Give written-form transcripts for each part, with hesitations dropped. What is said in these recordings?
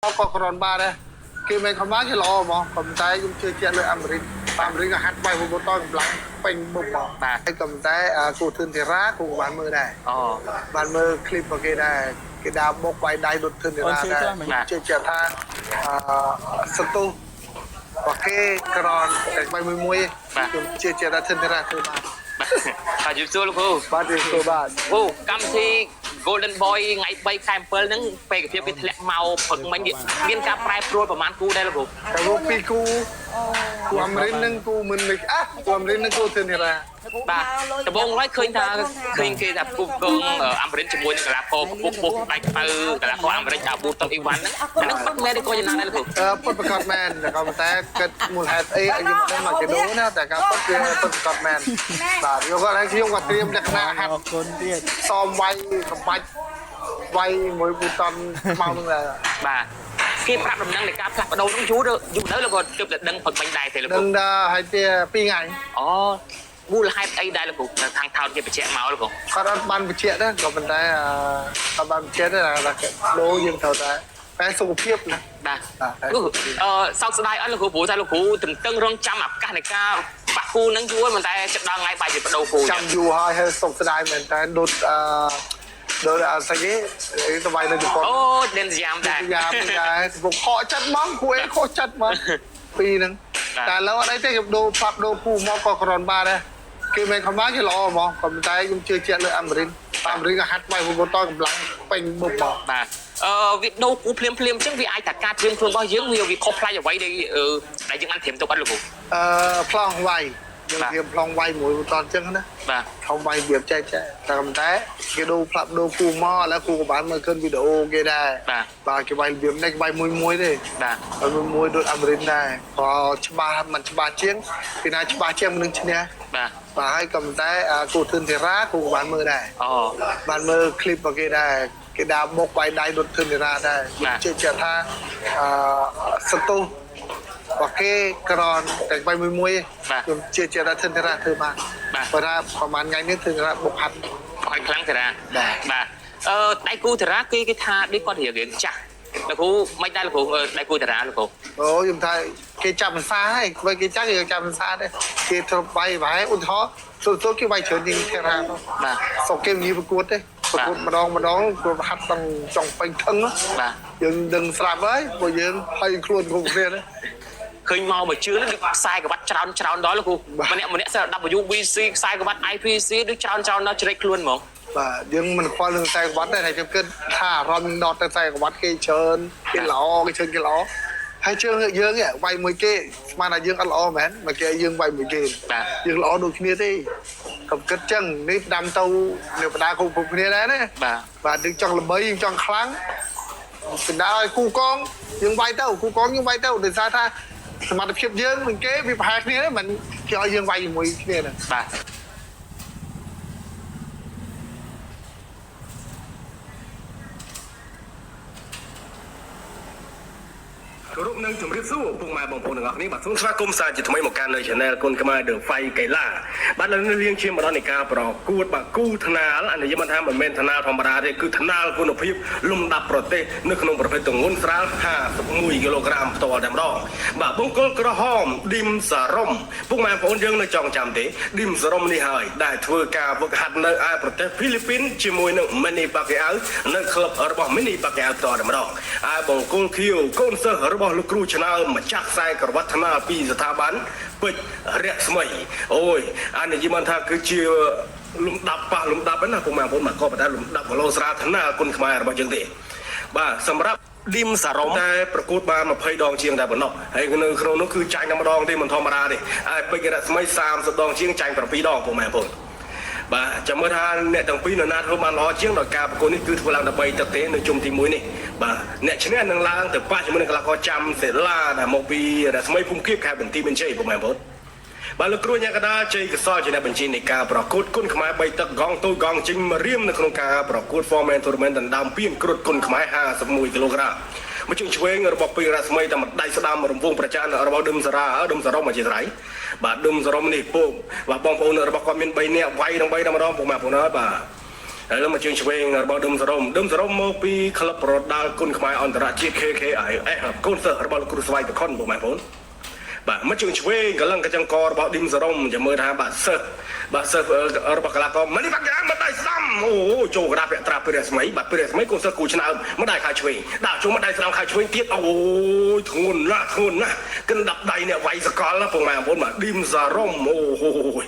ក៏ក្រនបានដែរគេមិនខំបានគេល្អហ្មងក៏ប៉ុន្តែខ្ញុំជឿជាក់លើអាមេរិកអាមេរិកក៏ហាត់បាយបតកម្លាំងពេញបុកហ្មងហើយក៏ប៉ុន្តែគូធឿនធីរ៉ាគូក៏បានមើលដែរ អូ បានមើលคลิปរបស់គេដែរគេដើរបុកបាយដៃដូចធឿនធីរ៉ាដែរជឿជាក់ថាអឺសន្ទុះរបស់គេក្រនតែបាយមួយមួយខ្ញុំជឿជាក់ថាធឿនធីរ៉ាធ្វើបាន បាទជម្រាបសួរលោកគ្រូ បាទជឿសួរបាទ គ្រូកម្មវិធី Golden Boy ថ្ងៃ3ខែ7ហ្នឹងបេក្ខភាពវាធ្លាក់មកព្រឹកមិញមានការប្រែប្រួលប្រហែលគូដែរលោកគ្រូ តែមកពីគូគូអាមេរិកនឹងគូមិនមិនអះគូអាមេរិកនឹងគូធឿនធីរ៉ា បាទដំបូងឡើយឃើញថាឃើញគេថាគូកងអាមេរិកជាមួយនឹងកីឡាករពុកពុកដៃខ្មៅកីឡាករអាមេរិកអាប៊ូតុនអ៊ីវ៉ាន់ហ្នឹងអាហ្នឹងពិតមែនឬក៏យ៉ាងណាដែរលោកគ្រូ អឺពិតប្រកបមែនតែក៏ប៉ុន្តែគិតមូលហេតុអីឲ្យយើងមិនដឹងមកគេដូរណាតែការពិតវាពិតប្រកបមែនបាទយកគាត់ឲ្យខ្ញុំក៏ត្រៀមលក្ខណៈហាត់ អរគុណទៀត សមវាយក្បាច់វាយមួយប៊ូតុនខ្មៅនឹងដែរ បាទគេប្រាប់ដំណឹងនៃការផ្លាស់ប្ដូរហ្នឹងយូរយូរនៅលោកក៏ទើបតែដឹងព្រឹកមិញដែរទេលោកគ្រូ ដឹងដល់ហើយទេ2ថ្ងៃ អូមូលហេតុអីដែរលោកគ្រូនៅខាងថោនគេបញ្ជាក់មកលោកគ្រូ គាត់អត់បានបញ្ជាក់ទេក៏ប៉ុន្តែអត់បានបញ្ជាក់ទេថាដូរយើងត្រូវតែតែសុខភាពណា បាទគ្រូអឺសោកស្ដាយអត់លោកគ្រូព្រោះថាលោកគ្រូទន្ទឹងរង់ចាំឱកាសនៃការបាក់គូហ្នឹងយូរមិនតែចិត្តដល់ថ្ងៃបាយជាបដូរគូ ចាំយូរហើយហើយសុខស្ដាយមែនតើដូចអឺដូចអស្អីគេទៅវាយនៅជប៉ុន អូដេនយ៉ាមដែរ យ៉ាមដែរពុកខកចិត្តហ្មងគួរអីខកចិត្តហ្មងពីរហ្នឹងតែឥឡូវអត់អីទេខ្ញុំដូរផ្លាប់ដូរគូមកក៏ក្រនបានដែរគេមិនខំបានគេល្អហ្មងក៏ប៉ុន្តែខ្ញុំជឿជាក់លើអាមេរិកអាមេរិកក៏ហាត់បាយបតកម្លាំងពេញបុកហ្មង បាទអឺវាដូរគូភ្លាមភ្លាមអញ្ចឹងវាអាចថាការត្រៀមខ្លួនរបស់យើងវាវាខុសប្លែកអ្វីដែលដែលយើងបានត្រៀមទុកអត់លោកគ្រូ អឺប្លង់វាយយើងត្រៀមប្លង់វាយមួយបតអញ្ចឹងណា បាទ ខំវាយវាចែកចែកតែប៉ុន្តែគេដូរផ្លាប់ដូរគូមកឥឡូវគូក៏បានមើលឃើញវីដេអូគេដែរបាទគេវាយរបៀបនេះគេវាយមួយមួយទេ បាទ ហើយមួយមួយដូចអាមេរិកដែរក៏ច្បាស់មិនច្បាស់ជាងពីណាច្បាស់ជាងមិននឹងឈ្នះ បាទ បាទហើយក៏ប៉ុន្តែគូធឿនធីរ៉ាគូក៏បានមើលដែរ អូ បានមើលคลิปរបស់គេដែរគេដើរបុកបាយដៃដូចធឿនធីរ៉ាដែរជឿជាក់ថាអឺសន្ទុះរបស់គេក្រនតែបាយមួយមួយខ្ញុំជឿជាក់ថាធឿនធីរ៉ាធ្វើបានព្រោះថាប្រហែលថ្ងៃនេះធឿនធីរ៉ាបុកហាត់ អត់ខ្លាំងតារាបាទអឺដៃគូតារាគេគេថាដូចគាត់រៀងរៀងចាស់លោកគ្រូមិនដែរលោកគ្រូដៃគូតារាលោកគ្រូ អូខ្ញុំថាគេចាប់ភាសាហើយបើគេចាក់គេចាប់ភាសាដែរគេធ្លាប់បាយប្រហែលឧទាហរណ៍សុទ្ធគេបាយច្រើនជាងធីរ៉ានោះ បាទ សុកគេមិនប្រកួតទេប្រកួតម្ដងម្ដងគាត់ហាត់ដល់ចង់ពេញធឹង បាទ យើងដឹងស្រាប់ហើយព្រោះយើងភ័យខ្លួនគ្រប់គ្នាណា ឃើញមកមួយជឿនដូចខ្សែក្បាត់ច្រើនច្រើនដល់លោកគ្រូម្នាក់ម្នាក់សើ WBC ខ្សែក្បាត់ IPC ដូចច្រើនច្រើនដល់ជ្រែកខ្លួនហ្មង បាទយើងមិនខ្វល់រឿងខ្សែក្បាត់ទេតែខ្ញុំគិតថាអារម្មណ៍ដតទៅខ្សែក្បាត់គេច្រើនគេល្អគេច្រើនគេល្អហើយជើងយើងវាយមួយគេស្មានថាយើងអត់ល្អមែនមកគេយើងវាយមួយគេ បាទ យើងល្អដូចគ្នាទេកុំគិតចឹងនេះផ្ដាំទៅនេះបដាគ្រប់គ្រប់គ្នាដែរណា បាទ បាទយើងចង់ល្បីយើងចង់ខ្លាំងកណ្ដាលឲ្យគូកងយើងវាយទៅគូកងយើងវាយទៅដោយសារថាសមត្ថភាពយើងនឹងគេវាប្រហែលគ្នាទេមិនគេឲ្យយើងវាយជាមួយគ្នាណា បាទ គោរពនឹងជម្រាបសួរពុកម៉ែបងប្អូនទាំងអស់គ្នាបាទសូមស្វាគមន៍សាជាថ្មីមកកាន់នៅ Channel គុណខ្មែរ The Fight កីឡាបាទឥឡូវនេះលៀងឈាមមកដល់នៃការប្រកួតបាទគូថ្នាលអានេះយើងមិនថាមិនមែនថ្នាលធម្មតាទេគឺថ្នាលគុណភាពលំដាប់ប្រទេសនៅក្នុងប្រភេទទម្ងន់ស្រាល51គីឡូក្រាមផ្ទាល់តែម្ដងបាទបង្គោលក្រហមឌីមសារ៉ុមពុកម៉ែបងប្អូនយើងនៅចងចាំទេឌីមសារ៉ុមនេះហើយដែលធ្វើការវឹកហាត់នៅឯប្រទេសហ្វីលីពីនជាមួយនឹង Manny Pacquiao នៅក្លឹបរបស់ Manny Pacquiao ផ្ទាល់តែម្ដងឯបង្គោលខៀវកូនសិស្សរបស់លោកគ្រូឆ្នើមម្ចាស់ខ្សែក្រវ៉ាត់ថ្នាលពីស្ថាប័នពេជ្ររស្មីអូយអានេះនិយាយបានថាគឺជាលំដាប់ប៉ះលំដាប់ហ្នឹងណាពុកម៉ែបងប្អូនមកក៏ប៉ុន្តែលំដាប់គីឡូស្រាលថ្នាលគុណខ្មែររបស់យើងទេបាទសម្រាប់ឌីមសារ៉ុមតែប្រកួតបាន20ដងជាងតែប៉ុណ្ណោះហើយនៅក្នុងនោះគឺចាញ់តែម្ដងទេមិនធម្មតាទេឯពេជ្ររស្មី30ដងជាងចាញ់7ដងពុកម៉ែបងប្អូនបាទចាំមើលថាអ្នកទាំងពីរនរណាធ្វើបានល្អជាងដោយការប្រកួតនេះគឺធ្វើឡើងដើម្បីទឹកទេនៅជុំទី1នេះបាទអ្នកឈ្នះនឹងឡើងទៅប៉ះជាមួយនឹងកីឡាករចាំសេឡាដែលមកពីរស្មីភូមិគៀបខេត្តបន្ទាយមានជ័យពុកម៉ែបងប្អូនបាទលោកគ្រូញ៉ាកដាជ័យកសលជាអ្នកបញ្ជានៃការប្រកួតគុណខ្មែរ3ទឹកកងទូកងចេញមករៀមនៅក្នុងការប្រកួត Foreman Tournament ដណ្ដើមពានគ្រុឌគុណខ្មែរ51គីឡូក្រាមមកជើងឆ្វេងរបស់ពីរស្មីតាមដៃស្ដាំរង្វង់ប្រច័នរបស់ដឹមសារ៉ាដឹមសារ៉ុមអធិស្ឋានបាទដឹមសារ៉ុមនេះពុកបាទបងប្អូនរបស់គាត់មាន3នាក់វាយនឹង3តែម្ដងពុកម៉ែបងប្អូនហើយបាទ ហើយលើមកជើងឆ្វេងរបស់ឌឹមសរ៉ុមឌឹមសរ៉ុមមកពីក្លឹបប្រដាល់គុណខ្មែរអន្តរជាតិ KKIS កូនសិស្សរបស់លោកគ្រូស្វ័យតខុនបងប្អូនបាទមកជើងឆ្វេងកលឹងកញ្ចឹងករបស់ឌឹមសរ៉ុមចាំមើលថាបាទសិស្សបាទសិស្សរបស់កីឡាករម៉ានេះបាក់យ៉ាងមកដៃស្ដាំអូចូលកដាពាក់ត្រាពីរស្មីបាទពីរស្មីកូនសិស្សគូឆ្នើមមកដៃខាងឆ្វេងដាក់ចូលមកដៃស្ដាំខាងឆ្វេងទៀតអូយធ្ងន់ណាស់ធ្ងន់ណាស់កិនដាប់ដៃអ្នកវាយសកលណាបងប្អូនបាទឌឹមសរ៉ុមអូយ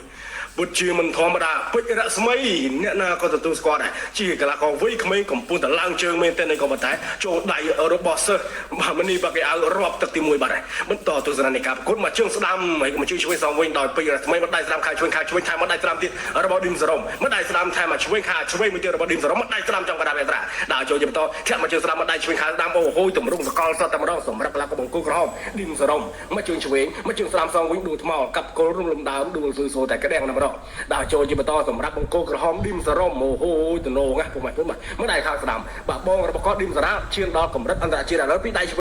ពុតជាមិនធម្មតាពេជ្ររស្មីអ្នកណាក៏ទទួលស្គាល់ដែរជាកីឡាករវ័យក្មេងកំពុងតែឡើងជើងមែនទែនក៏ប៉ុន្តែចូលដៃរបស់សិស្សបាទមនីបាគេឲ្យរាប់ទឹកទី1បាទហើយបន្តទស្សននៃការប្រកួតមកជើងស្ដាំហើយមកជើងឆ្វេងសងវិញដោយពេជ្ររស្មីមកដៃស្ដាំខាងឆ្វេងខាងឆ្វេងថែមមកដៃស្ដាំទៀតរបស់ឌីមសរ៉ុមមកដៃស្ដាំថែមមកឆ្វេងខាងឆ្វេងមួយទៀតរបស់ឌីមសរ៉ុមមកដៃស្ដាំចង់កដាបេត្រាដើរចូលជាបន្តធាក់មកជើងស្ដាំមកដៃឆ្វេងខាងស្ដាំអូហូយតម្រង់សកលសតតែម្ដងសម្រាប់កីឡាករបង្គោលក្រហមឌីមសរ៉ុមមកជើងឆ្វេងមកជើងស្ដាំសងវិញដួលថ្មកាប់គល់រុំលំដើមដួលស៊ឺសូតែក្តាំងតែម្ដងដើរចូលជាបន្តសម្រាប់បង្គោលក្រហមឌីមសរ៉ុមអូហូយតំណងណាពុកម៉ែពុកម៉ែមកដៃខាងស្ដាំបាទបងរបស់គាត់ឌីមសារ៉ាឈានដល់កម្រិតអន្តរជាតិឥឡូវពីដៃ